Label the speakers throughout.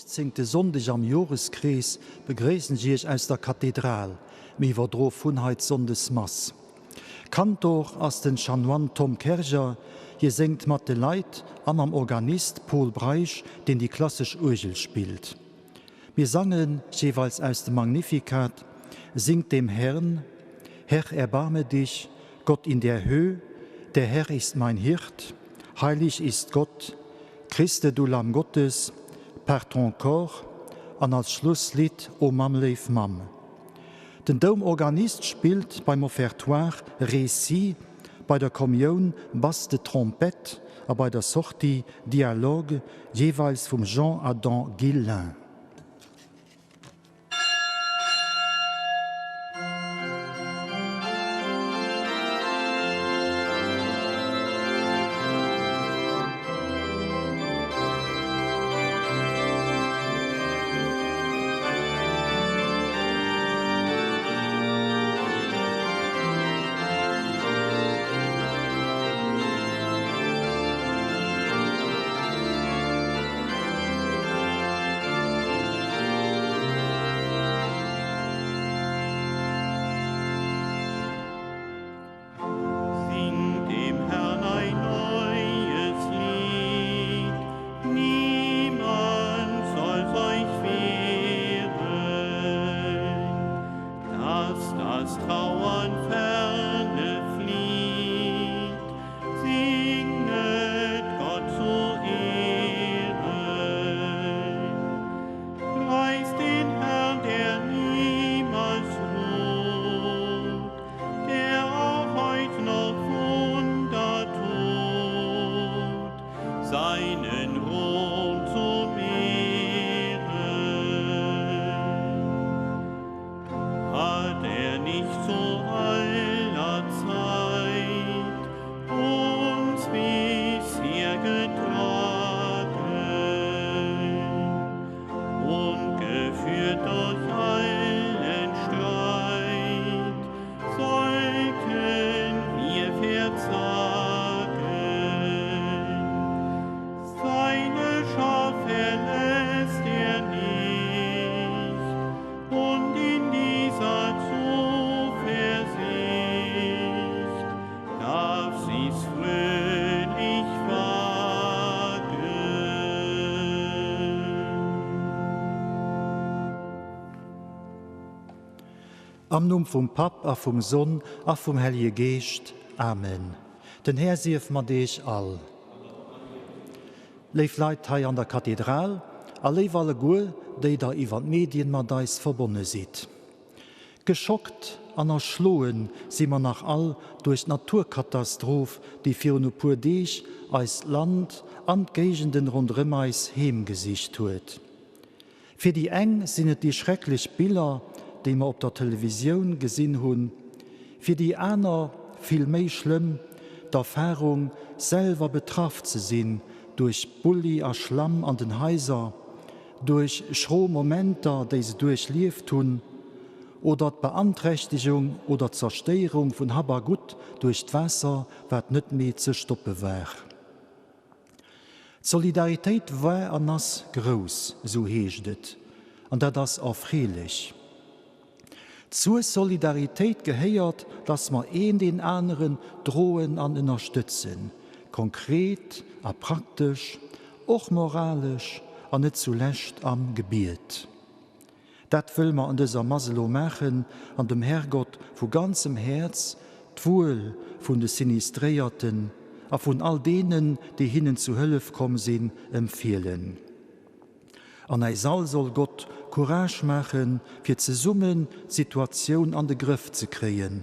Speaker 1: Siechzéngte Sonndeg am Joreskrees begréissen ech Iech aus der Kathedral. Mir iwwerdroe vun hei d'Sonndesmass. Kantor ass den Chanoine Tom Kerger. Hie séngt mat de Leit a mam Organist Pol Breisch, deen déi klassesch Uergel spillt. Mir sange jeeweils aus dem Magnificat, Singt dem Herrn, Herr erbarme dich, Gott in der Höh, der Herr ist mein Hirt, Heilig ist Gott, Christe, du Lamm Gottes, Par ton corps an als Schlusslidd O Mamm, léif Mamm. Den Doumorganist spillt beim Offertoire Récit, bei der Kommioun Basse de trompette a bei der Sortie Dialogue, jeeweils vum Jean-Adam Guillain.
Speaker 2: Singt dem Herrn ein neues Lied, niemand soll's euch wehren, dass das Trauern ferne flieht, singet Gott zu Ehren. Preist den Herrn, der niemals ruht, der auch heut noch Wunder tut, seinen Ruhm zu mehren. Hat er nicht zu aller Zeit uns bisher getragen und geführt durch allen Streit, sollten wir verzagen. Seine Schar verlässt er nicht, und in dieser Zuversicht darf sie's fröhlich wagen.
Speaker 1: Am Numm vum Papp a vum Sonn a vum Hellje Geescht. Amen. Den Här sief mat Eech all. Léif Leit hei an der Kathedral a léif alleguer, déi der iwwer d'Medien mat eis verbonne sidd. Geschockt an erschloe si mer nach all duerch d'Naturkatastroph, déi virun e puer Deeg eist Land an d'Géigenden ronderëm eis heemgesicht huet. Fir déi eng sinn et déi schrecklech Biller, déi mer op der Televisioun gesinn hunn, fir déi aner, vill méi schlëmm, d'Erfarung, selwer betraff ze sinn duerch Bulli a Schlamm an den Haiser, duerch schro Momenter, déi se duerchlieft hunn, oder d'Beanträchtegung oder d'Zerstéierung vun Hab a Gutt duerch d'Waasser, wat net méi ze stoppe war. D'Solidaritéit war an ass grouss, esou heescht et, an dat ass erfreelech. Zur Solidaritéit gehéiert, dass mer een deen aneren droen an ënnerstëtzen, konkret a praktesch, och moralesch an net zulescht am Gebiet. Dat wëlle mer an dëser Mass elo maachen an dem Herrgott vu ganzem Häerz d'Wuel vun de Sinistréierten a vun all deenen, déi hinnen zu Hëllef komm sinn, empfielen. An äis all soll Gott Courage maachen, fir zesummen d'Situatioun an de Grëff ze kréien,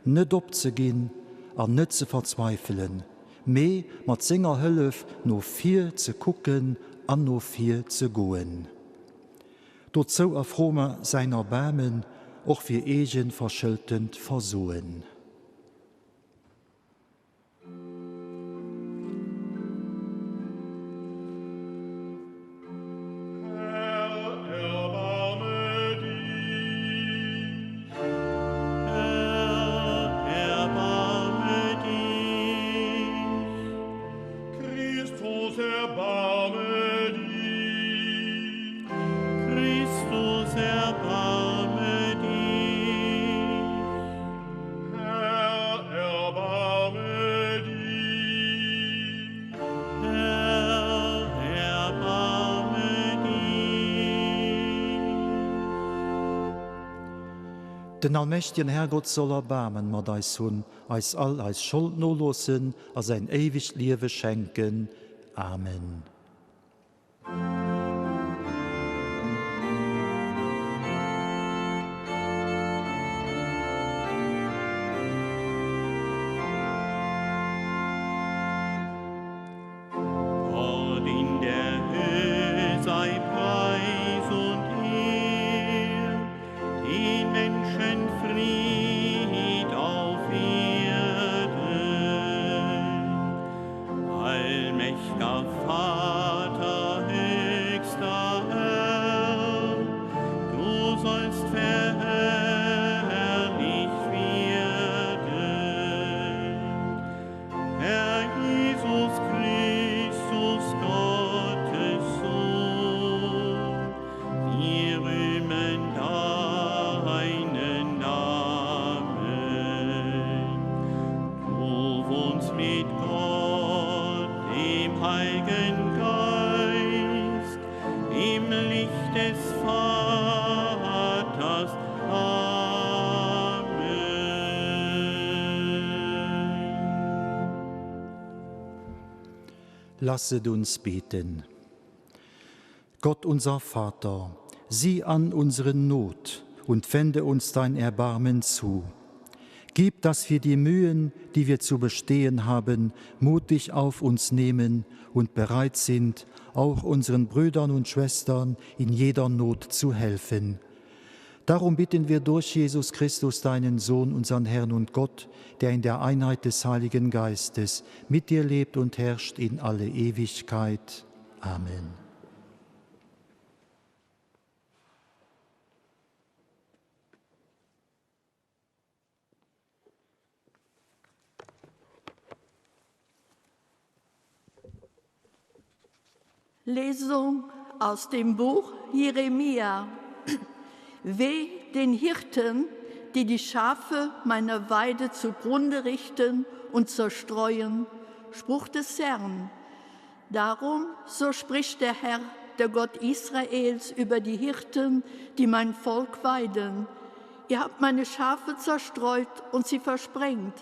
Speaker 1: net opzeginn an net ze verzweifelen, mee mat senger Hëllef no vir ze kucken an no vir ze goen. Dozou erfroe mer säin Erbaarmen och fir eegen verschëltent Versoen.
Speaker 2: Herr, erbarme dich. Herr, erbarme dich. Christus, erbarme dich.
Speaker 1: Den allmächtigen Herrgott soll Erbaarmen mat eis hunn, eis all eis Schold noloossen a säin éiwegt Liewe schenken. Amen.
Speaker 2: Gott in der Höhe sei Preis und Ehr, den Menschen Fried auf Erden. Allmächt'ger Vater, höchster Herr, du sollst verherrlicht werden. Herr Jesus Christus, Gottes Sohn, wir rühmen deinen Namen. Du wohnst mit Gott, dem Heiligen Geist, im Licht des Vaters. Amen.
Speaker 1: Lasset uns beten. Gott unser Vater, sieh an unsere Not und wende uns dein Erbarmen zu. Gib, dass wir die Mühen, die wir zu bestehen haben, mutig auf uns nehmen und bereit sind, auch unseren Brüdern und Schwestern in jeder Not zu helfen. Darum bitten wir durch Jesus Christus, deinen Sohn, unseren Herrn und Gott, der in der Einheit des Heiligen Geistes mit dir lebt und herrscht in alle Ewigkeit. Amen.
Speaker 3: Lesung aus dem Buch Jeremia. Weh den Hirten, die die Schafe meiner Weide zugrunde richten und zerstreuen, Spruch des Herrn. Darum, so spricht der Herr, der Gott Israels, über die Hirten, die mein Volk weiden. Ihr habt meine Schafe zerstreut und sie versprengt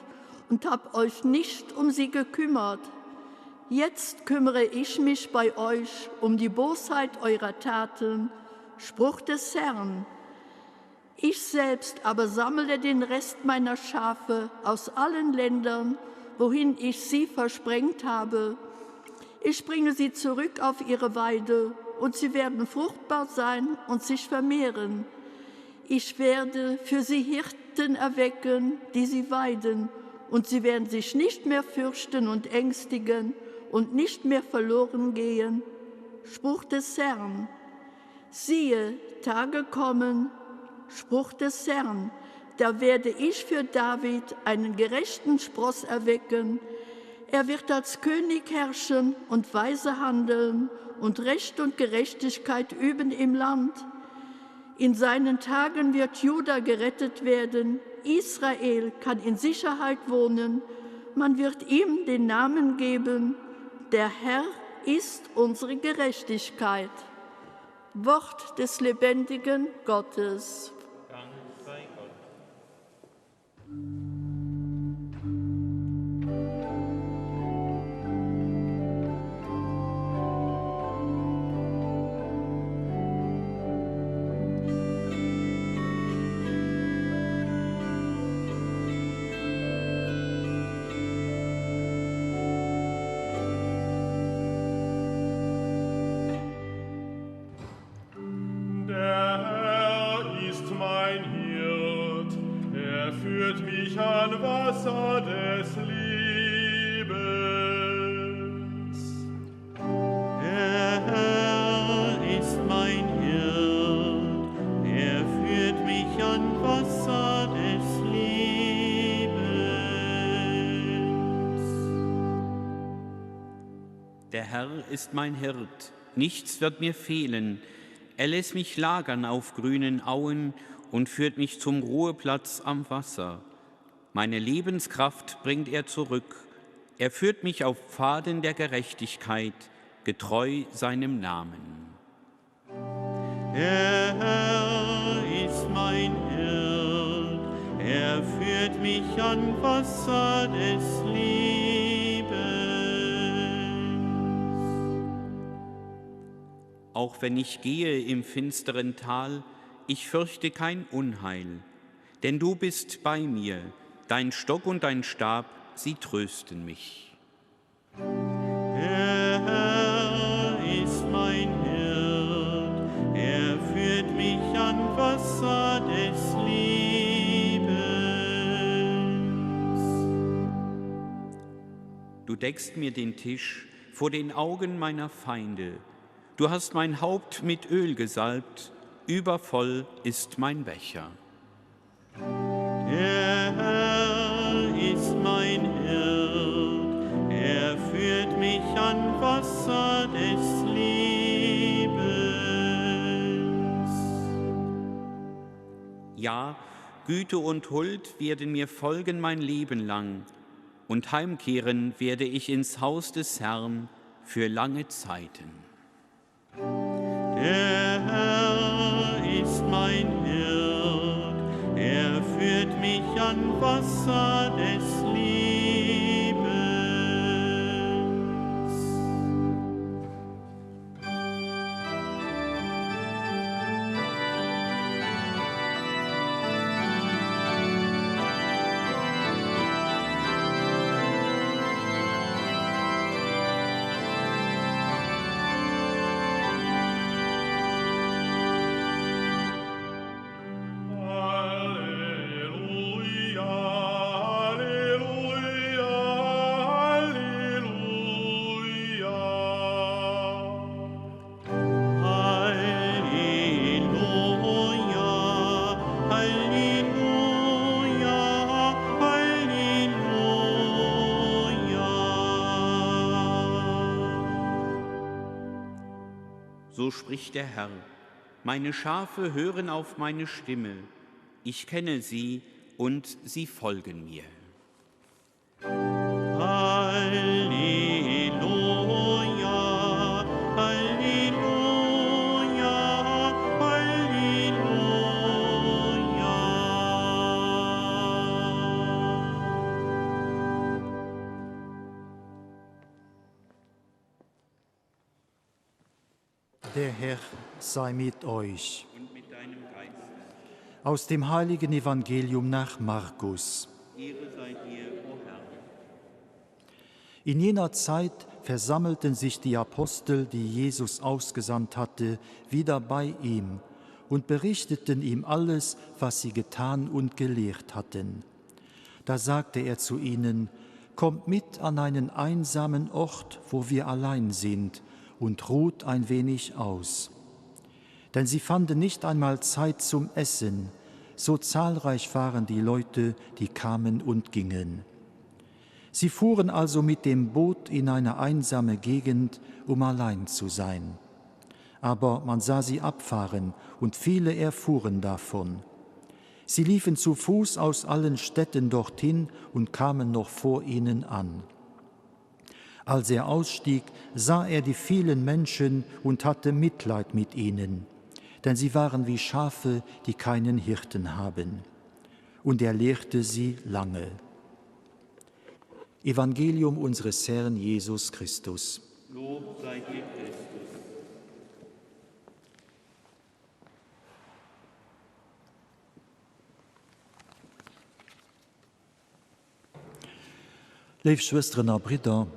Speaker 3: und habt euch nicht um sie gekümmert. Jetzt kümmere ich mich bei euch um die Bosheit eurer Taten, Spruch des Herrn. Ich selbst aber sammle den Rest meiner Schafe aus allen Ländern, wohin ich sie versprengt habe. Ich bringe sie zurück auf ihre Weide, und sie werden fruchtbar sein und sich vermehren. Ich werde für sie Hirten erwecken, die sie weiden, und sie werden sich nicht mehr fürchten und ängstigen und nicht mehr verloren gehen. Spruch des Herrn. Siehe, Tage kommen, Spruch des Herrn, da werde ich für David einen gerechten Spross erwecken. Er wird als König herrschen und weise handeln und Recht und Gerechtigkeit üben im Land. In seinen Tagen wird Juda gerettet werden, Israel kann in Sicherheit wohnen, man wird ihm den Namen geben, der Herr ist unsere Gerechtigkeit. Wort des lebendigen Gottes.
Speaker 2: Dank sei Gott.
Speaker 4: Der Herr ist mein Hirt, er führt mich an Wasser des Lebens.
Speaker 2: Der Herr ist mein Hirt, er führt mich an Wasser des Lebens.
Speaker 5: Der Herr ist mein Hirt, nichts wird mir fehlen. Er lässt mich lagern auf grünen Auen und führt mich zum Ruheplatz am Wasser. Meine Lebenskraft bringt er zurück. Er führt mich auf Pfaden der Gerechtigkeit, getreu seinem Namen.
Speaker 2: Der Herr ist mein Hirt. Er führt mich an Wasser des Lebens.
Speaker 5: Auch wenn ich gehe im finsteren Tal, ich fürchte kein Unheil, denn du bist bei mir, dein Stock und dein Stab, sie trösten mich.
Speaker 2: Der Herr ist mein Hirt, er führt mich an Wasser des Lebens.
Speaker 5: Du deckst mir den Tisch vor den Augen meiner Feinde. Du hast mein Haupt mit Öl gesalbt, übervoll ist mein Becher.
Speaker 2: Der Herr ist mein Hirt, er führt mich an Wasser des Lebens.
Speaker 5: Ja, Güte und Huld werden mir folgen mein Leben lang, und heimkehren werde ich ins Haus des Herrn für lange Zeiten.
Speaker 2: Der Herr ist mein Hirt, er führt mich an Wasser des Lebens.
Speaker 4: Alleluia, Alleluia, Alleluia.
Speaker 2: Alleluia, Alleluia, Alleluia.
Speaker 5: So spricht der Herr. Meine Schafe hören auf meine Stimme. Ich kenne sie und sie folgen mir.
Speaker 2: Alleluia, Alleluia, Alleluia.
Speaker 1: Der Herr sei mit euch.
Speaker 5: Und mit deinem Geist.
Speaker 1: Aus dem heiligen Evangelium nach Markus.
Speaker 5: Ehre sei dir, o Herr.
Speaker 1: In jener Zeit versammelten sich die Apostel, die Jesus ausgesandt hatte, wieder bei ihm und berichteten ihm alles, was sie getan und gelehrt hatten. Da sagte er zu ihnen: Kommt mit an einen einsamen Ort, wo wir allein sind, und ruht ein wenig aus. Denn sie fanden nicht einmal Zeit zum Essen, so zahlreich waren die Leute, die kamen und gingen. Sie fuhren also mit dem Boot in eine einsame Gegend, um allein zu sein. Aber man sah sie abfahren, und viele erfuhren davon. Sie liefen zu Fuß aus allen Städten dorthin und kamen noch vor ihnen an. Als er ausstieg, sah er die vielen Menschen und hatte Mitleid mit ihnen, denn sie waren wie Schafe, die keinen Hirten haben. Und er lehrte sie lange. Evangelium unseres Herrn Jesus Christus.
Speaker 5: Lob sei dir, Christus.
Speaker 1: Léif Schwësteren a Bridder,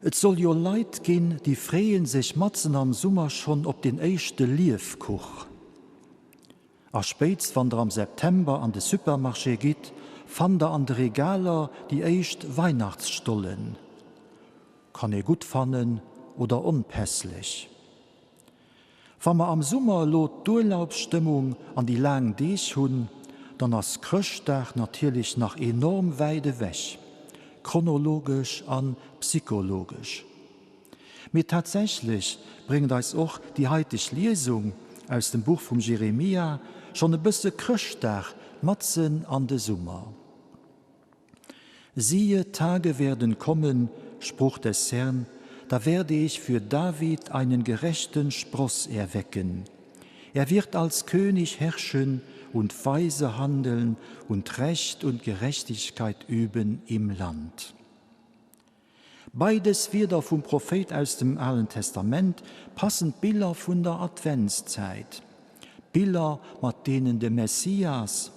Speaker 1: et soll jo Leit ginn, déi freeën sech matzen am Summer schonn op den éischte Liefkuch. A spéitst wann der am September an de Supermarché gitt, fannt der an de Regaler déi éischt Weihnachtsstollen. Kann ee gutt fannen oder onpässlech. Wa mer am Summer elo d'Urlaubsstëmmung an déi laang Deeg hunn, dann ass Chrëschtdag natierlech nach enorm wäit ewech, chronologesch a psychologesch. Mee tatsächlech bréngt eis och déi haiteg Liesung aus dem Buch vum Jeremia schonn e bësse Chrëschtdag matzen an de Summer. Siehe, Tage werden kommen, Spruch des Herrn, da werde ich für David einen gerechten Spross erwecken. Er wird als König herrschen und weise handeln und Recht und Gerechtigkeit üben im Land. Bei dës Wierder vum Prophéit aus dem Alen Testament passen d'Biller vun der Adventszäit, Biller, mat deenen de Messias,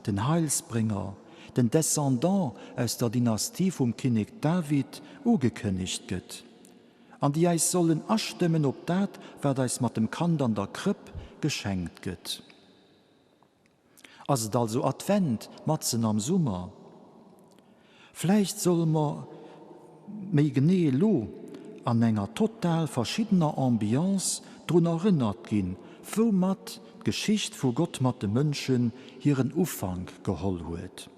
Speaker 1: den Heilsbrénger, den Descendant aus der Dynastie vum Kinnek David, ugekënnegt gëtt, an déi eis sollen astëmmen op dat, wat eis mat dem Kand an der Krëpp geschenkt gëtt. Ass et also Advent matzen am Summer? Vläicht solle mer méi genee elo, an enger total verschiddener Ambiance, drun erënnert ginn, woumat d'Geschicht vu Gott mat de Mënschen hiren Ufank geholl huet.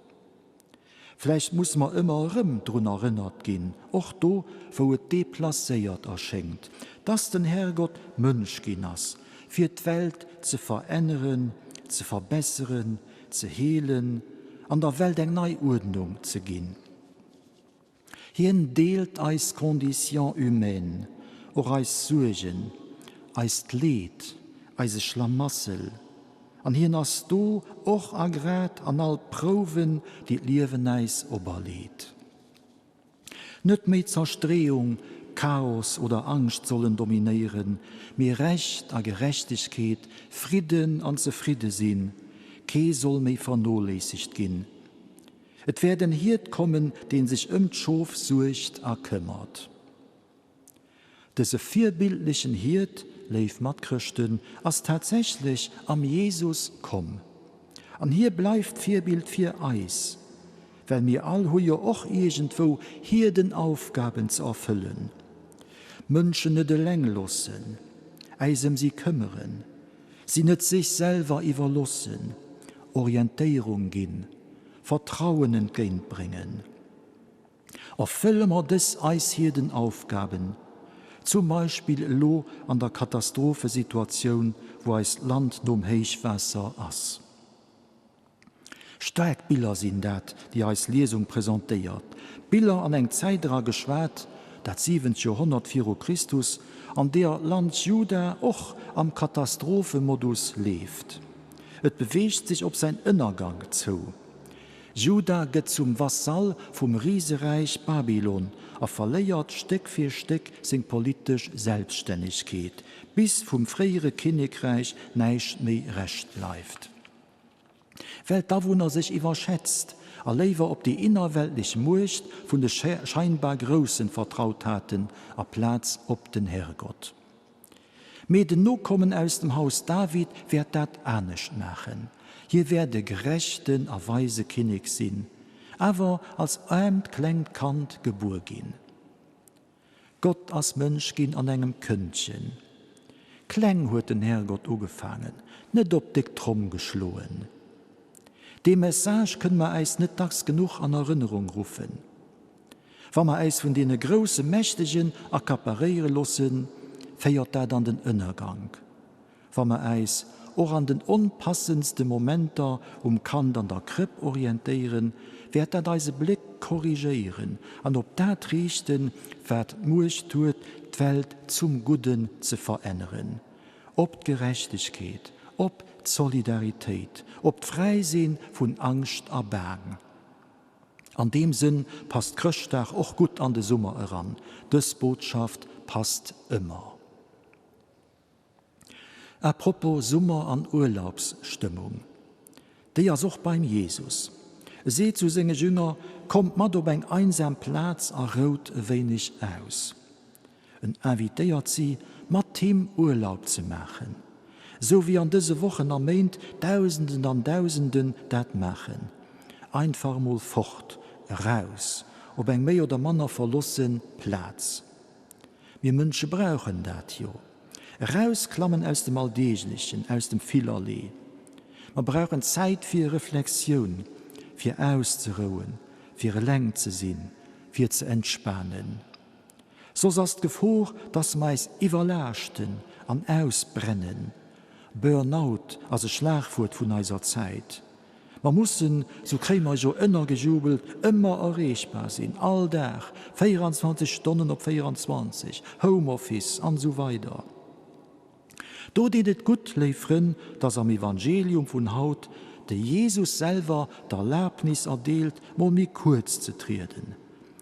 Speaker 1: Vläicht musse mer ëmmer erëm drun erënnert ginn, och do, wou et deplacéiert erschéngt, dass den Herrgott Mënsch ginn ass, fir d'Welt ze veränneren, ze verbesseren, ze heelen an der Welt eng nei Uerdnung ze ginn. Hien deelt eis Condition humaine, och eis Suergen, eist Leed, eise Schlamassel, an hien ass do, och a grad an all d'Prouwen, déi d'Liewen äis operleet. Net méi Zerstreeung, Chaos oder Angscht sollen dominéieren, mee Recht a Gerechtegkeet, Fridden an Zefridde sinn. Kee soll méi vernoléissegt ginn. Et wäert en Hiert kommen, deen sech ëm d'Schof suergt a këmmert. Dëse virbildlechen Hiert, léif Matchrëschten, ass tatsächlech am Jesus komm. An hie bleift Virbild fir eis, well mir all hu jo och iergendwou Hierdenaufgaben ze erfëllen. Mënschen net eleng loossen, äis ëm si këmmeren, si net sech selwer iwwerlossen, Orientéierung ginn, Vertrauen entgéintbréngen. Erfëlle mer dës eis Hierdenaufgaben, zum Beispill elo an der Katastrophesituatioun, wou eist Land nom Héichwaasser ass. Staark Biller sinn dat, déi eis Liesung presentéiert. Biller an eng Zäit era geschwat, dat siwent Joerhonnert viru Christus, an deeër d'Land Juda och am Katastrophemodus leeft. Et beweegt sech op säin Ënnergank zou. Juda gëtt zum Vassall vum Riseräich Babylon a verléiert Stéck fir Stéck seng politesch Selbststännegkeet, bis vum fréiere Kinnekräich näischt méi Rescht bleift. Well d'Awunner sech iwwerschätzt a léiwer op déi innerweltlech Muecht vun de scheinbar Groussen vertraut haten, aplaz op den Herrgott. Mee den Nokommen aus dem Haus David wäert dat anescht maachen. Hie wäert e gerechten a weise Kinnek sinn, awer als aarmt klengt Kand gebuer ginn. Gott ass Mënsch ginn an engem Këndchen. Kleng huet den Herrgott ugefaangen, net op déck Tromm geschloen. Dee Message kënne mer äis net dacks genuch an Erënnerung ruffen. Wa mer äis vun deene grousse Mächtegen accaparéiere loossen, féiert dat an den Ënnergank. Wa mer äis och an den onpassendste Momenter um Kand an der Krëpp orientéieren, wäert dat eise Bléck korrigéieren an op dat riichten, wat d'Muecht huet, d'Welt zum Gudden ze veränneren, op d'Gerechtegkeet, op d'Solidaritéit, op d'Fräisinn vun Angscht a Baang. An deem Sënn passt Chrëschtdag och gutt an de Summer eran. Dës Botschaft passt ëmmer. À propos Summer an Urlaubsstëmmung, déi ass och beim Jesus. E seet zu senge Jünger, Kommt mat op eng einsam Plaz a rout e wéineg aus. En invitéiert si, mat him Urlaub ze maachen, esou wéi an dëse Wochen a Méint Dausenden an Dausenden dat maachen. Einfach emol fort, eraus, op eng méi oder manner verlosse Plaz. Mir Mënsche brauchen dat jo. Erausklammen aus dem Alldeeglechen, aus dem Villerlee. Mer brauchen Zäit fir Reflexioun, fir auszerouen, fir eleng ze sinn, fir ze entspanen. Soss ass d'Gefor, dass mer äis iwwerlaaschten an ausbrennen. Burnout ass e Schlagwuert vun eiser Zäit. Mer mussen, sou kréie mer jo ënnergejubelt, ëmmer erreechbar sinn, all Dag, 24 Stonnen op 24, Homeoffice an esou weider. Do deet et gutt, léif Frënn, dass am Evangelium vun haut de Jesus selwer d'Erlabnis erdeelt, mol méi kuerz ze trieden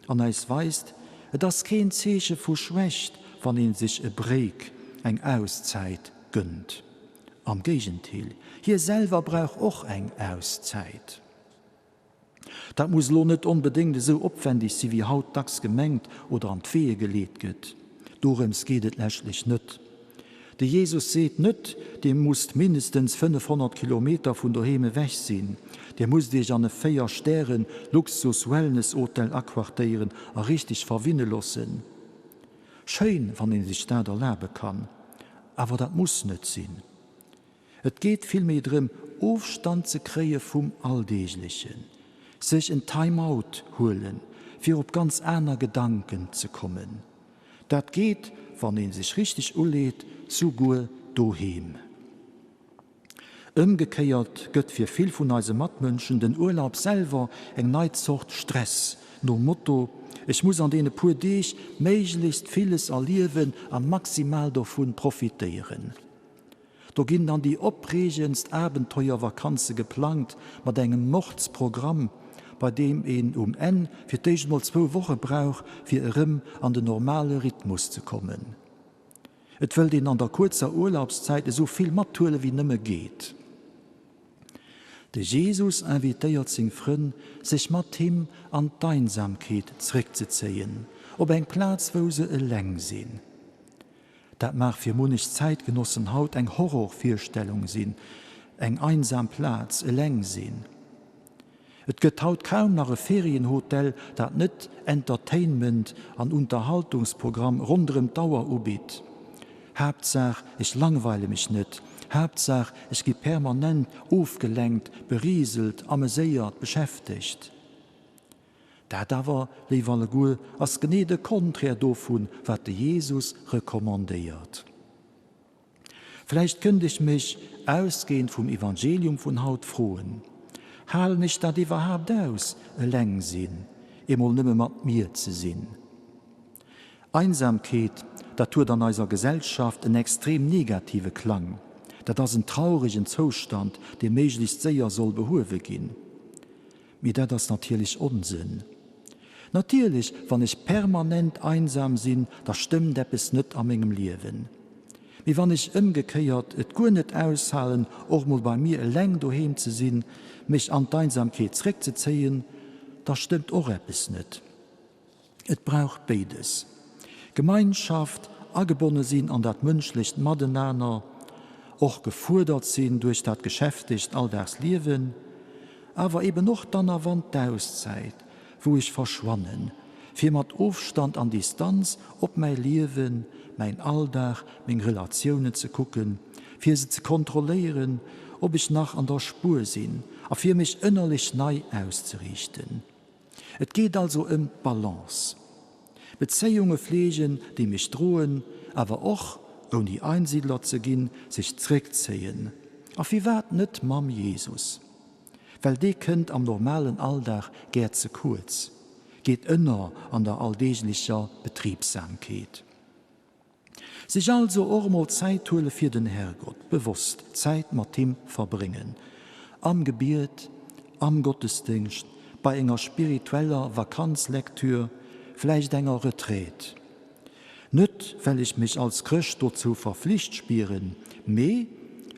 Speaker 1: an eis weist, et ass keen Zeeche vu Schwächt, wann ee sech e Break, eng Auszäit gënnt. Am Géigentil, hie selwer brauch och eng Auszäit. Dat muss elo net onbedéngt esou opwendeg si wéi haut dacks gemengt oder an d'Weeë geleet gëtt. Dorëms geet et leschtlech net. De Jesus seet net, Dir musst mindestens 500 Kilometer vun doheem ewech sinn, Dir musst Iech an e 4 Stären Luxus Wellness Hotel aquartéieren a richteg verwinne loossen. Schéin, wann ee sech dat erlabe kann, awer dat muss net sinn. Et geet villméi drëm, Ofstand ze kréie vum Alldeeglechen, sech en Time-out huelen, fir op ganz aner Gedanken ze kommen. Dat geet, wann ee sech richteg uleet, souguer doheem. Ëmgekéiert gëtt fir vill vun eise Matmënschen den Urlaub selwer eng nei Zort Stress, nom Motto, Ech muss an deene puer Deeg méiglechst villes erliewen a maximal dovun profitéieren. Do ginn dann déi opreegendst Abenteuervakanze geplangt, mat engem Mordsprogramm, bei deem een um Enn fir d'éischt mol zwou Woche brauch, fir erëm an den normale Rhythmus ze kommen. Et wëllt een an der kuerzer Urlaubszäit esou vill mathuele wéi nëmme geet. De Jesus invitéiert seng Frënn, sech mat him an d'Einsamkeet zréckzezéien, op eng Plaz wou se eleng sinn. Dat mag fir munnech Zäitgenossen haut eng Horrorvirstellung sinn, eng einsam Plaz, eleng sinn. Et gëtt haut kaum nach e Ferienhotel, dat net Entertainment an Unterhaltungsprogramm ronderëm d'Auer ubitt. Haaptsaach ech langweile mech net, Haaptsaach ech gi permanent ofgelenkt, beriselt, ameséiert, beschäftegt. Dat awer, léif alleguer, ass genee de Contraire dovun, wat de Jesus recommandéiert. Vläicht kënnt ech mech, ausgehend vum Evangelium vun haut, froen, Halen ech dat iwwerhaapt aus, eleng sinn, emol nëmme mat mir ze sinn? Einsamkeet, dat huet an eiser Gesellschaft en extrem negative Klang. Dat ass en trauregen Zoustand, dee méiglechst séier soll behuewe ginn. Mee dat ass natierlech Onsënn. Natierlech, wann ech permanent einsam sinn, da stëmmt eppes net a mengem Liewen. Mee wann ech ëmgekéiert et guer net aushalen, och mol bei mir eleng doheem ze sinn, mech an d'Einsamkeet zréckzezéien, da stëmmt och eppes net. Et brauch béides, Gemeinschaft, agebonne sinn an dat mënschlecht Matenaner, och gefuerdert sinn duerch dat geschäftegt Alldagsliewen, awer eben och dann a wann d'Auszäit, wou ech verschwannen, fir mat Ofstand an Distanz op mäi Liewen, mäin Alldag, meng Relatiounen ze kucken, fir se ze kontrolléieren, ob ech nach an der Spuer sinn a fir mech ënnerlech nei auszeriichten. Et geet also ëm d'Balance. Bezéiunge fleegen, déi mech droen, awer och, ouni Einsiedler ze ginn, sech zréckzéien. A firwat net mam Jesus? Well dee kënnt am normalen Alldag gär ze kuerz, geet ënner an der alldeeglecher Betribsamkeet. Sech also och emol Zäit huele fir den Herrgott, bewosst Zäit mat him verbréngen, am Gebiet, am Gottesdéngscht, bei enger spiritueller Vakanzlektür, vläicht enger Retraite. Net well ech mech als Chrëscht dozou verflicht spieren, mee,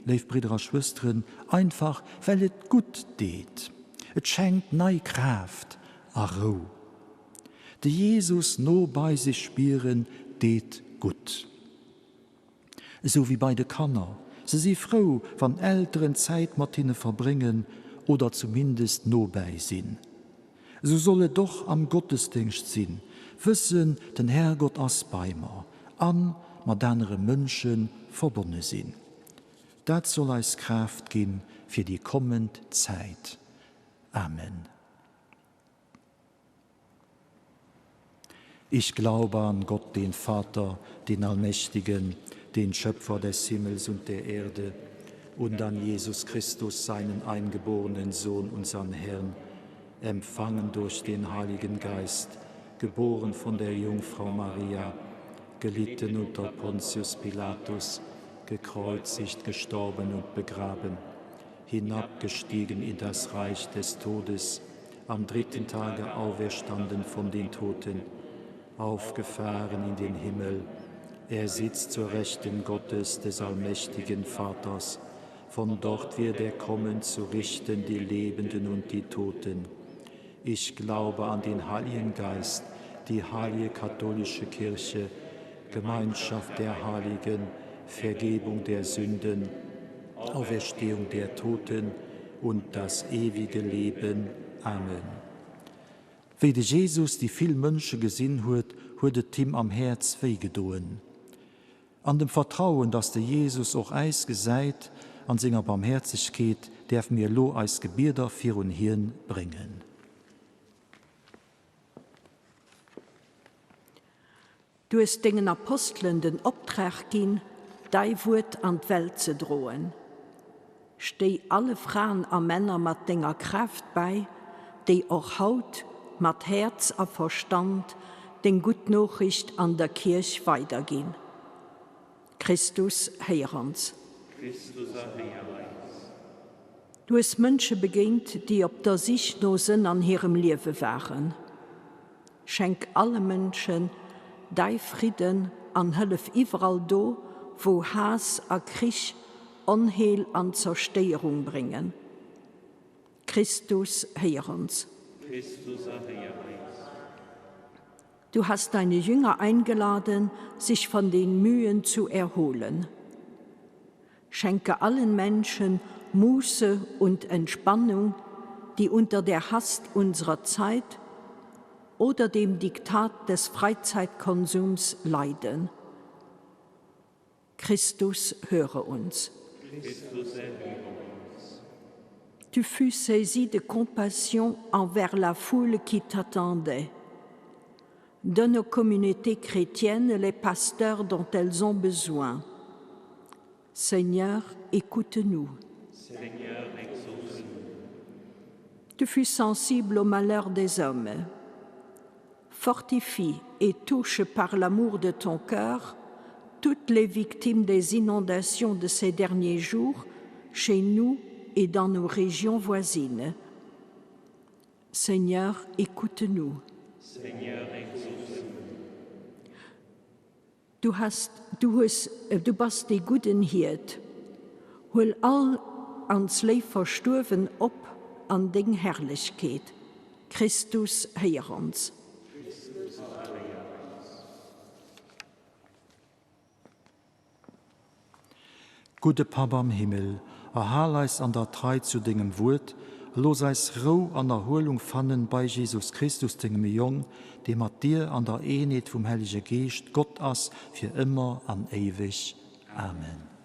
Speaker 1: léif Bridder a Schwësteren, einfach well et gutt deet. Et schenkt nei Kraaft a Rou. De Jesus no bei sech spieren deet gutt. Esou wéi bei de Kanner, se si frou, wann Elteren Zäit mat hinne verbréngen oder zumindest no bäi sinn. Esou soll et och am Gottesdéngscht sinn, wëssen, den Herrgott ass bei mer an mat anere Mënsche verbonne sinn. Dat soll eis Kraaft ginn fir déi kommend Zäit. Amen. Ich glaube an Gott, den Vater, den Allmächtigen, den Schöpfer des Himmels und der Erde, und an Jesus Christus, seinen eingeborenen Sohn, unseren Herrn, empfangen durch den Heiligen Geist, geboren von der Jungfrau Maria, gelitten unter Pontius Pilatus, gekreuzigt, gestorben und begraben. Hinabgestiegen in das Reich des Todes, am dritten Tage auferstanden von den Toten, aufgefahren in den Himmel. Er sitzt zur Rechten Gottes des allmächtigen Vaters. Von dort wird er kommen zu richten die Lebenden und die Toten. Ich glaube an den Heiligen Geist, die heilige katholische Kirche, Gemeinschaft der Heiligen, Vergebung der Sünden, Auferstehung der Toten und das ewige Leben. Amen. Wéi de Jesus déi vill Mënsche gesinn huet, huet et him am Häerz wéi gedoen. An dem Vertrauen, dass de Jesus och äis gesäit an senger Barmhäerzegkeet, däerfe mir elo eis Gebieder virun hien bréngen.
Speaker 6: Du hues dengen Apostelen den Optrag ginn, däi Wuert an d'Welt ze droen. Stéi alle Fraen a Männer mat denger Kraaft bäi, déi och haut mat Häerz a Verstand deng gutt Noochricht an der Kierch weiderginn. Christus, héier ons.
Speaker 5: Christus, erhéier eis.
Speaker 6: Du hues Mënsche begéint, déi op der Sich no Sënn an hirem Liewe waren. Schenk alle Mënschen däi Fridden an hëllef iwwerall do, wou Haass a Krich Onheel an Zerstéierung bréngen. Christus, héier ons.
Speaker 5: Christus, erhéier eis.
Speaker 6: Du hast deine Jünger eingeladen, sich von den Mühen zu erholen. Schenke allen Menschen Muße und Entspannung, die unter der Hast unserer Zeit oder dem Diktat des Freizeitkonsums leiden. Christus höre uns.
Speaker 5: Christus erhöre uns.
Speaker 6: Tu fus saisi de compassion envers la foule qui t'attendait. Donne aux communautés chrétiennes les pasteurs dont elles ont besoin. Seigneur, écoute-nous.
Speaker 5: Seigneur, exauce-nous.
Speaker 6: Tu fus sensible au malheur des hommes. Fortifie et touche par l'amour de ton cœur toutes les victimes des inondations de ces derniers jours chez nous et dans nos régions voisines. Seigneur, écoute-nous.
Speaker 5: Seigneur, exauce-nous.
Speaker 6: Du has, du hues, du bass dee gudden Hiert. Huel all ans léif Verstuerwen op an deng Herrlechkeet. Christus, héier ons.
Speaker 5: Christus, erhéier eis.
Speaker 1: Gudde Papp am Himmel, erhal eis an der Trei zu dengem Wuert a looss eis Rou an Erhuelung fannen bei Jesus Christus, dengem Jong, dee mat dir an der Eenheet vum Hellege Geescht Gott ass fir ëmmer an éiweg. Amen.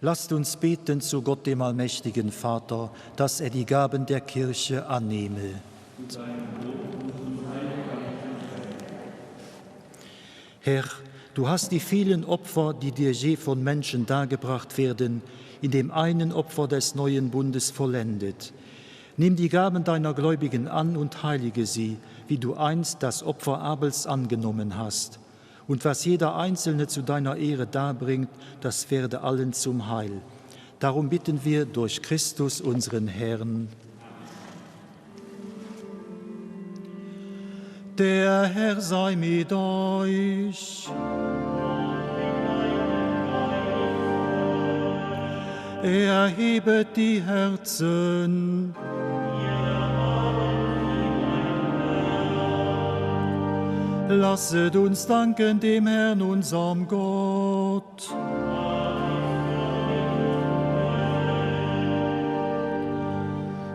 Speaker 1: Lasst uns beten zu Gott dem allmächtigen Vater, dass er die Gaben der Kirche annehme. Herr, du hast die vielen Opfer, die dir je von Menschen dargebracht werden, in dem einen Opfer des neuen Bundes vollendet. Nimm die Gaben deiner Gläubigen an und heilige sie, wie du einst das Opfer Abels angenommen hast. Und was jeder Einzelne zu deiner Ehre darbringt, das werde allen zum Heil. Darum bitten wir durch Christus unseren Herrn. Der Herr sei mit euch. Erhebet die Herzen. Lasset uns danken dem Herrn unserem Gott.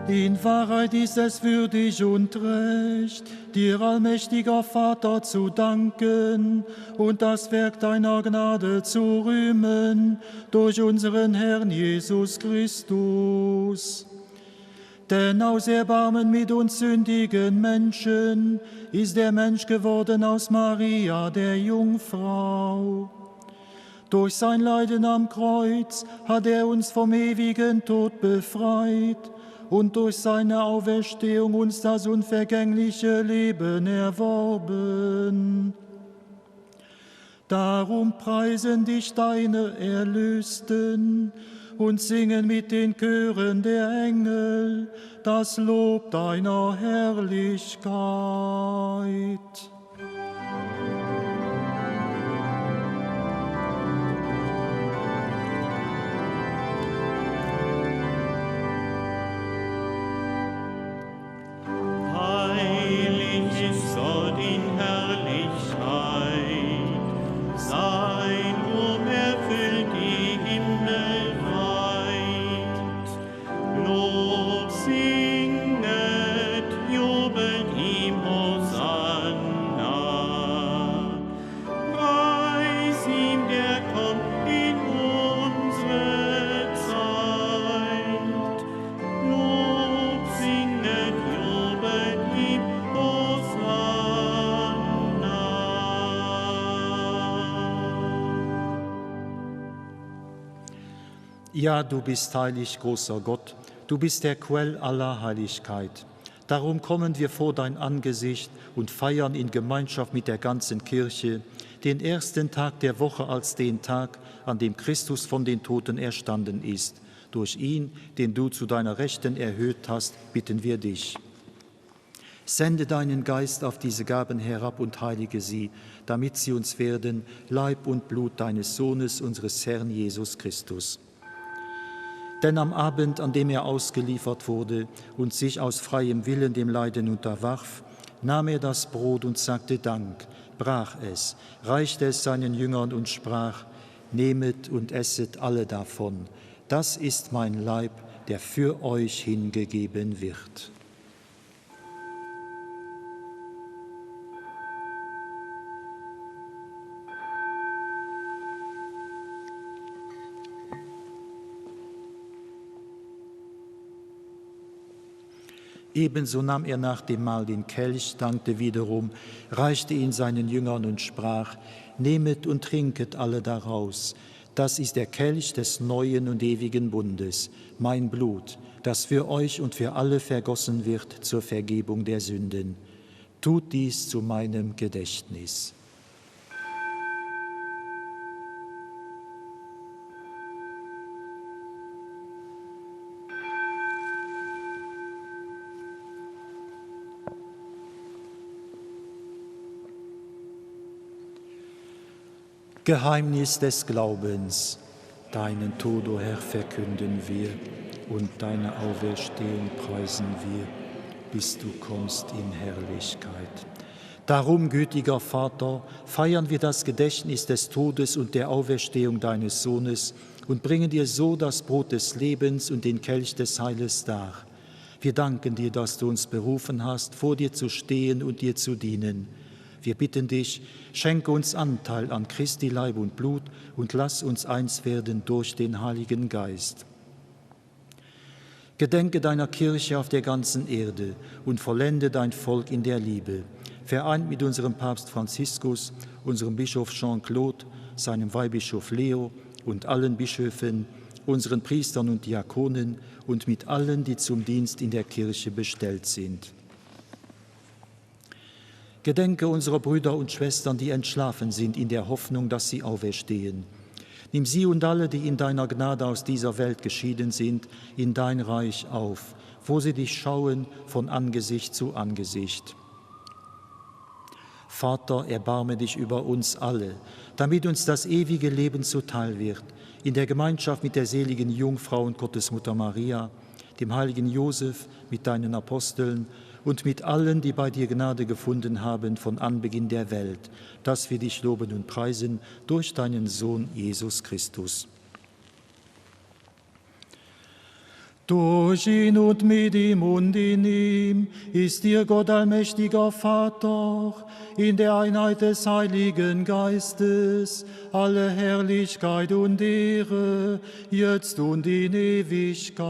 Speaker 1: In Wahrheit ist es würdig und recht, dir allmächtiger Vater zu danken und das Werk deiner Gnade zu rühmen durch unseren Herrn Jesus Christus. Denn aus Erbarmen mit uns sündigen Menschen ist der Mensch geworden aus Maria, der Jungfrau. Durch sein Leiden am Kreuz hat er uns vom ewigen Tod befreit und durch seine Auferstehung uns das unvergängliche Leben erworben. Darum preisen dich deine Erlösten und singen mit den Chören der Engel das Lob deiner Herrlichkeit.
Speaker 2: Heilig ist Gott in Herrlichkeit, sein Ruhm erfüllt die Himmel weit. Lob singet, jubelt ihm Hosanna. Preis ihm, der kommt in unsere Zeit. Lob singet, jubelt ihm Hosanna.
Speaker 1: Ja, du bist heilig, großer Gott, du bist der Quell aller Heiligkeit. Darum kommen wir vor dein Angesicht und feiern in Gemeinschaft mit der ganzen Kirche den ersten Tag der Woche als den Tag, an dem Christus von den Toten erstanden ist. Durch ihn, den du zu deiner Rechten erhöht hast, bitten wir dich. Sende deinen Geist auf diese Gaben herab und heilige sie, damit sie uns werden Leib und Blut deines Sohnes, unseres Herrn Jesus Christus. Denn am Abend, an dem er ausgeliefert wurde und sich aus freiem Willen dem Leiden unterwarf, nahm er das Brot und sagte Dank, brach es, reichte es seinen Jüngern und sprach: Nehmet und esset alle davon. Das ist mein Leib, der für euch hingegeben wird. Ebenso nahm er nach dem Mahl den Kelch, dankte wiederum, reichte ihn seinen Jüngern und sprach: Nehmet und trinket alle daraus. Das ist der Kelch des neuen und ewigen Bundes, mein Blut, das für euch und für alle vergossen wird zur Vergebung der Sünden. Tut dies zu meinem Gedächtnis. Geheimnis des Glaubens, deinen Tod, o Herr, verkünden wir und deine Auferstehung preisen wir, bis du kommst in Herrlichkeit. Darum, gütiger Vater, feiern wir das Gedächtnis des Todes und der Auferstehung deines Sohnes und bringen dir so das Brot des Lebens und den Kelch des Heiles dar. Wir danken dir, dass du uns berufen hast, vor dir zu stehen und dir zu dienen. Wir bitten dich, schenke uns Anteil an Christi Leib und Blut und lass uns eins werden durch den Heiligen Geist. Gedenke deiner Kirche auf der ganzen Erde und vollende dein Volk in der Liebe. Vereint mit unserem Papst Franziskus, unserem Bischof Jean-Claude, seinem Weihbischof Leo und allen Bischöfen, unseren Priestern und Diakonen und mit allen, die zum Dienst in der Kirche bestellt sind. Gedenke unserer Brüder und Schwestern, die entschlafen sind, in der Hoffnung, dass sie auferstehen. Nimm sie und alle, die in deiner Gnade aus dieser Welt geschieden sind, in dein Reich auf, wo sie dich schauen von Angesicht zu Angesicht. Vater, erbarme dich über uns alle, damit uns das ewige Leben zuteil wird, in der Gemeinschaft mit der seligen Jungfrau und Gottesmutter Maria, dem heiligen Josef, mit deinen Aposteln und mit allen, die bei dir Gnade gefunden haben von Anbeginn der Welt, dass wir dich loben und preisen durch deinen Sohn Jesus Christus. Durch ihn und mit ihm und in ihm ist dir Gott allmächtiger Vater, in der Einheit des Heiligen Geistes, alle Herrlichkeit und Ehre, jetzt und in Ewigkeit.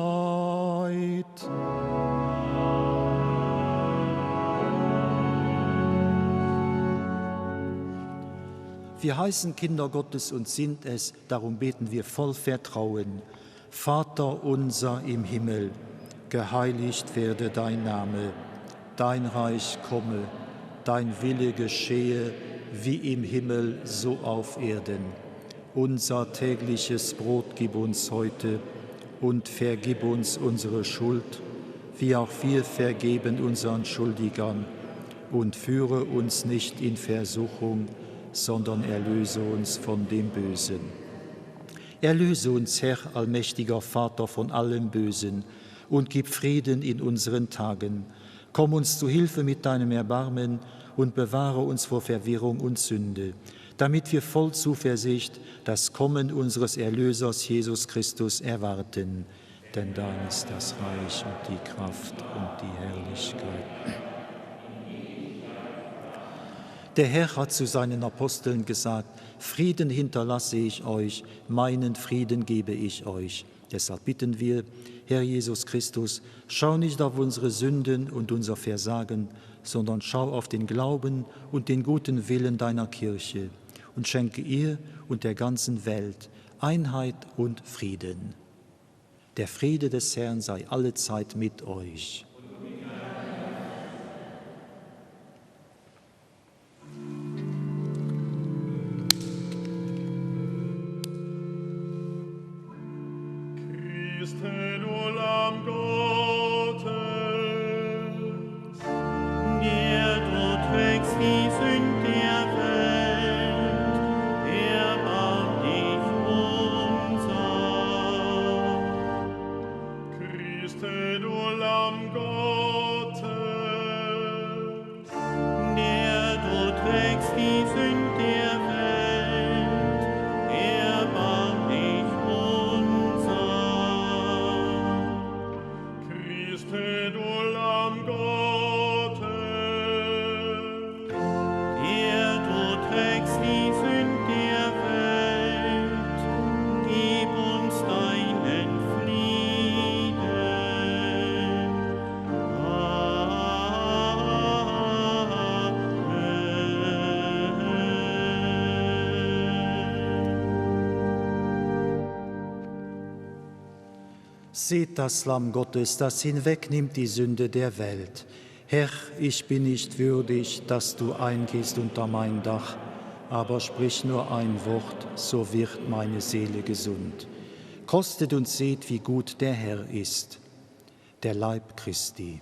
Speaker 1: Wir heißen Kinder Gottes und sind es, darum beten wir voll Vertrauen. Vater unser im Himmel, geheiligt werde dein Name, dein Reich komme, dein Wille geschehe, wie im Himmel so auf Erden. Unser tägliches Brot gib uns heute und vergib uns unsere Schuld, wie auch wir vergeben unseren Schuldigern, und führe uns nicht in Versuchung, sondern erlöse uns von dem Bösen. Erlöse uns, Herr, allmächtiger Vater, von allem Bösen und gib Frieden in unseren Tagen. Komm uns zu Hilfe mit deinem Erbarmen und bewahre uns vor Verwirrung und Sünde, damit wir voll Zuversicht das Kommen unseres Erlösers Jesus Christus erwarten. Denn dein ist das Reich und die Kraft und die Herrlichkeit. Der Herr hat zu seinen Aposteln gesagt: Frieden hinterlasse ich euch, meinen Frieden gebe ich euch. Deshalb bitten wir, Herr Jesus Christus, schau nicht auf unsere Sünden und unser Versagen, sondern schau auf den Glauben und den guten Willen deiner Kirche und schenke ihr und der ganzen Welt Einheit und Frieden. Der Friede des Herrn sei allezeit mit euch.
Speaker 4: Christe, du Lamm Gottes,
Speaker 2: der du trägst die Sünd der Welt, erbarm dich unser.
Speaker 4: Christe, du Lamm Gottes,
Speaker 2: der du trägst die Sünd der Welt, erbarm dich unser.
Speaker 4: Christe, du Lamm Gottes,
Speaker 2: der du trägst die Sünd der Welt, gib uns deinen Frieden. Amen.
Speaker 1: Seht das Lamm Gottes, das hinwegnimmt die Sünde der Welt. Herr, ich bin nicht würdig, dass du eingehst unter mein Dach, aber sprich nur ein Wort, so wird meine Seele gesund. Kostet und seht, wie gut der Herr ist, der Leib Christi.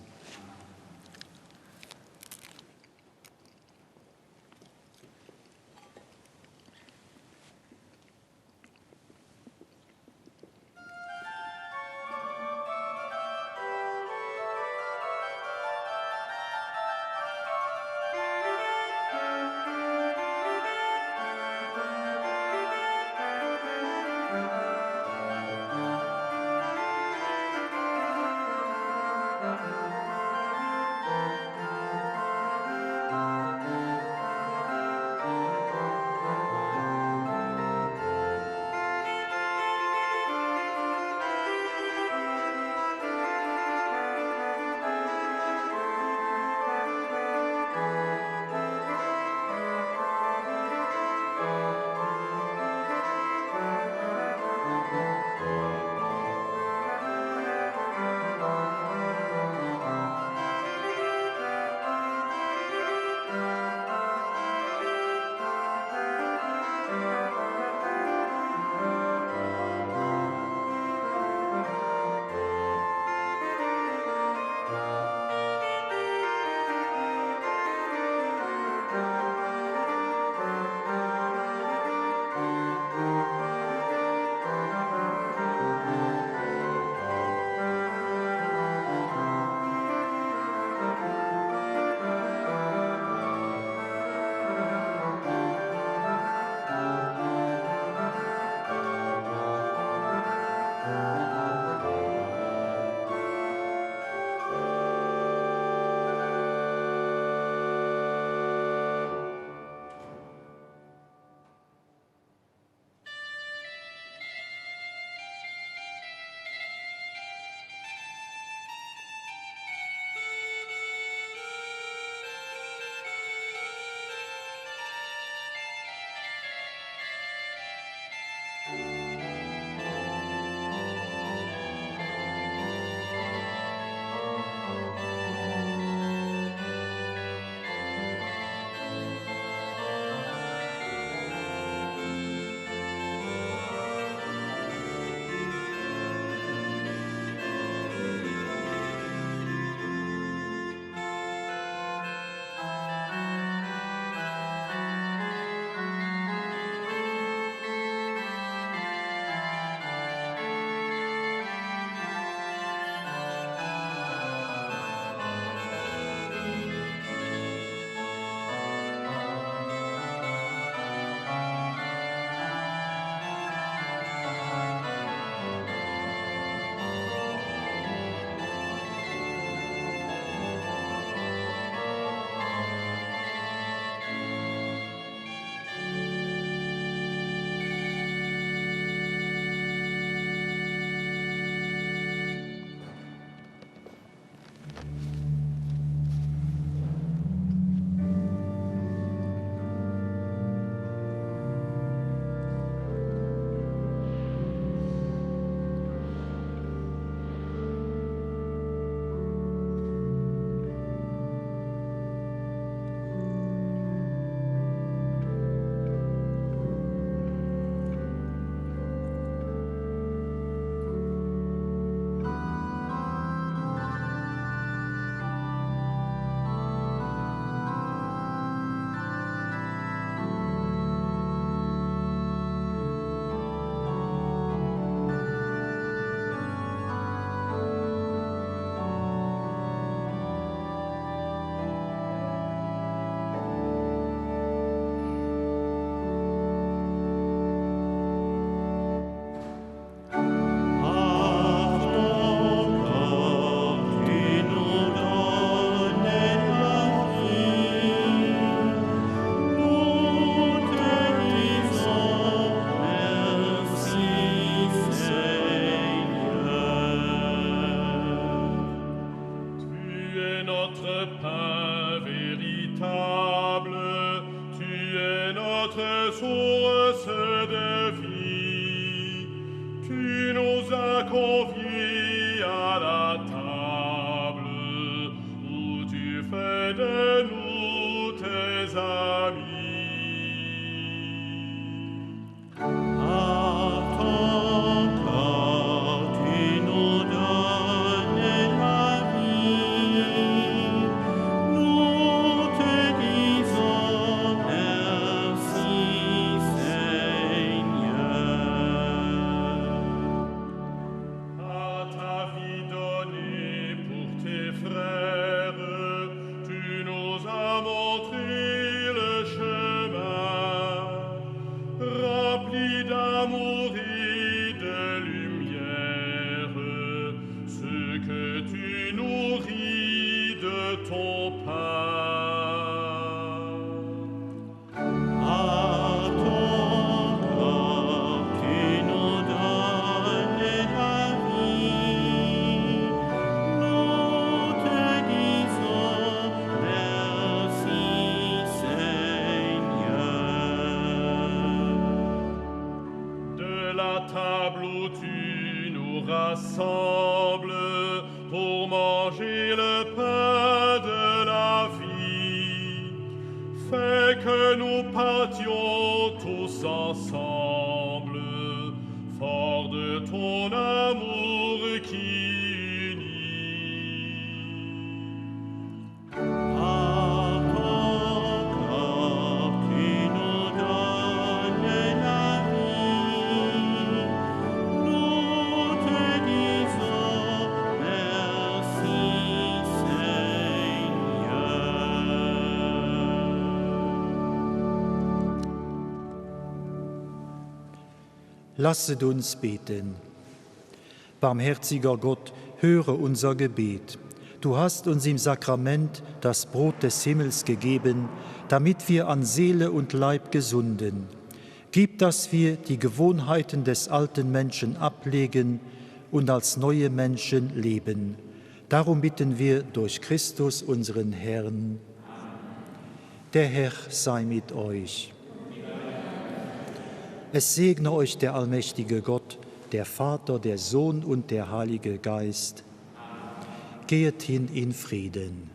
Speaker 4: es notre pain véritable, tu es notre source de vie. Tu nous as conviés à la table, où tu fais de nous tes amis.
Speaker 1: Lasset uns beten. Barmherziger Gott, höre unser Gebet. Du hast uns im Sakrament das Brot des Himmels gegeben, damit wir an Seele und Leib gesunden. Gib, dass wir die Gewohnheiten des alten Menschen ablegen und als neue Menschen leben. Darum bitten wir durch Christus unseren Herrn. Der Herr sei mit euch. Es segne euch der allmächtige Gott, der Vater, der Sohn und der Heilige Geist. Gehet hin in Frieden.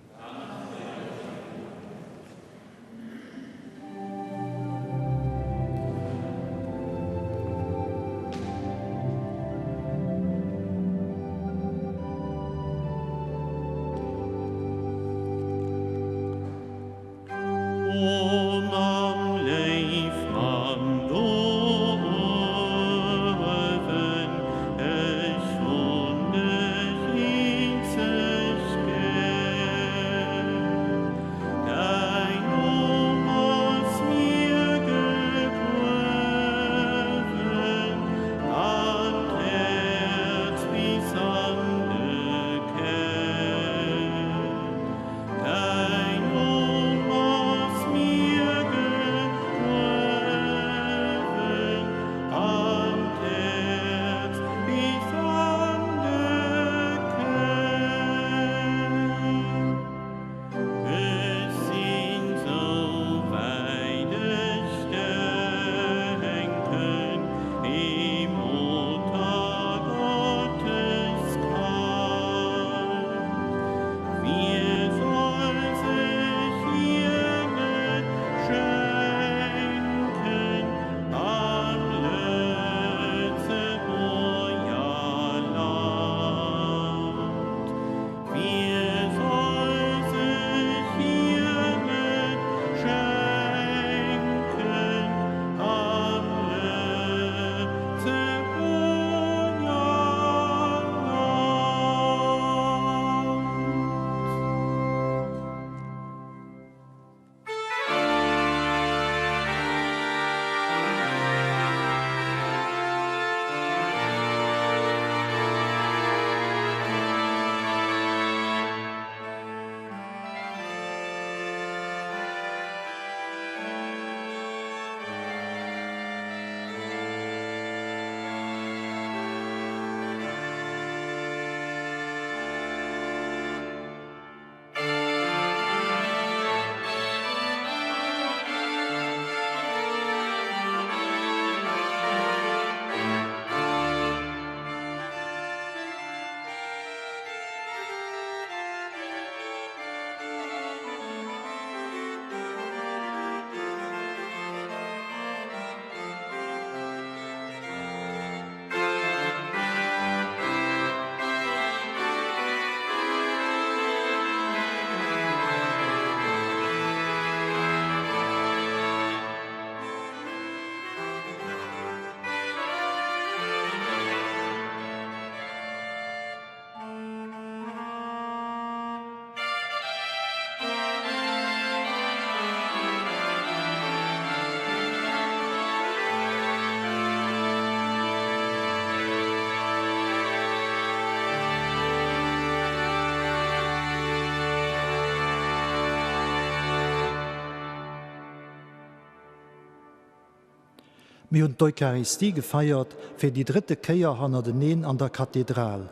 Speaker 1: Mir hunn d'Eucharistie gefeiert, fir déi drëtte Kéier hannerteneen an der Kathedral.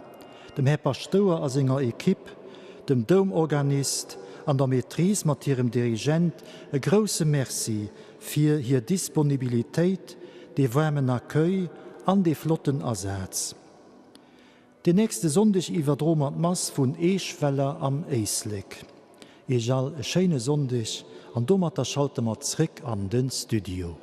Speaker 1: Dem Här Paschtouer a senger Equipe, dem Doumorganist an der Maîtrise mat hirem Dirigent e grousse Merci fir hir Disponibilitéit, dee waarmen Accueil an dee flotten Asaz. Den nächste Sonndeg iwwerdroe mer d'Mass vun Eeschweller am Éislek. Iech all e schéine Sonndeg an domatter schalte mer zréck an den Studio.